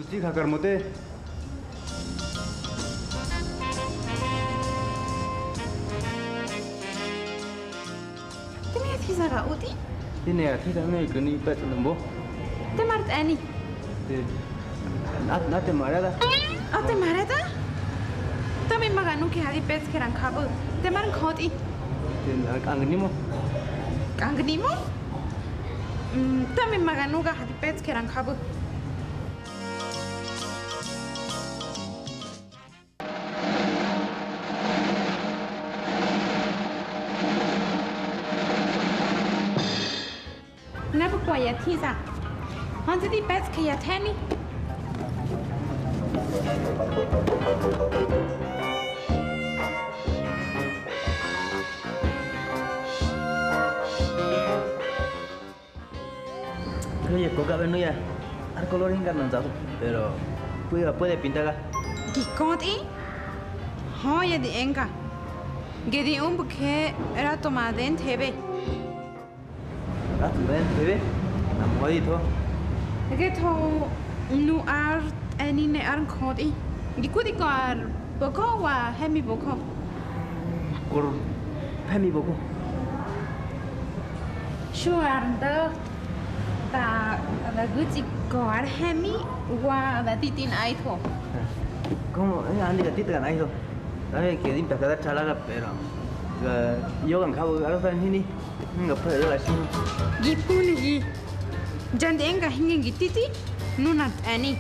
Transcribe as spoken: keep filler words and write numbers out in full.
Tsi ja kar mote. Te mi ya thiza ga utꞌi? Ti ne ya thiza ne kuni pe̱tsꞌa nda mbo. Te mar tꞌe̱ni. Te, nꞌa, nꞌa te marada. Nꞌa te marada? Tami ma ga nuki ha di pe̱tske ra njabu̱. Te mar njötꞌi. Te nda kꞌangnimo. Kꞌangnimo? Mm, tami ma ga nuga ha di pe̱tske ra njabu̱. Nꞌar kwa ya thiza. Hönze di pe̱tske ya the̱ni. Yo ya koga ꞌbe nuya ár color hingar nda nza̱di, pero puya puede pintar ga. Gi kötꞌi? Hö, ya di enga. Nge di umbuje ꞌrato ma de nthebe. ꞌRato ma de nthebe? Na mhödi tho. Ngetho nu ár tꞌe̱ni ne ár njötꞌi. Gi kudi ko ar bojö wa he̱mi bojö? Kor he̱mi bojö. Xu ar ndo̱ da, da gu̱tsꞌi kö ár he̱mi wa da titꞌi nꞌaitho. ¿Cómo? Eh, andi ga titga nꞌaitho. También que di mpe̱ka da txalaga, pero ga yoga njawa aro da hini. Nga pa yoga xi. Gi puni gi. Ya ndi enga hinge ngi titꞌi, nuna tꞌe̱ni.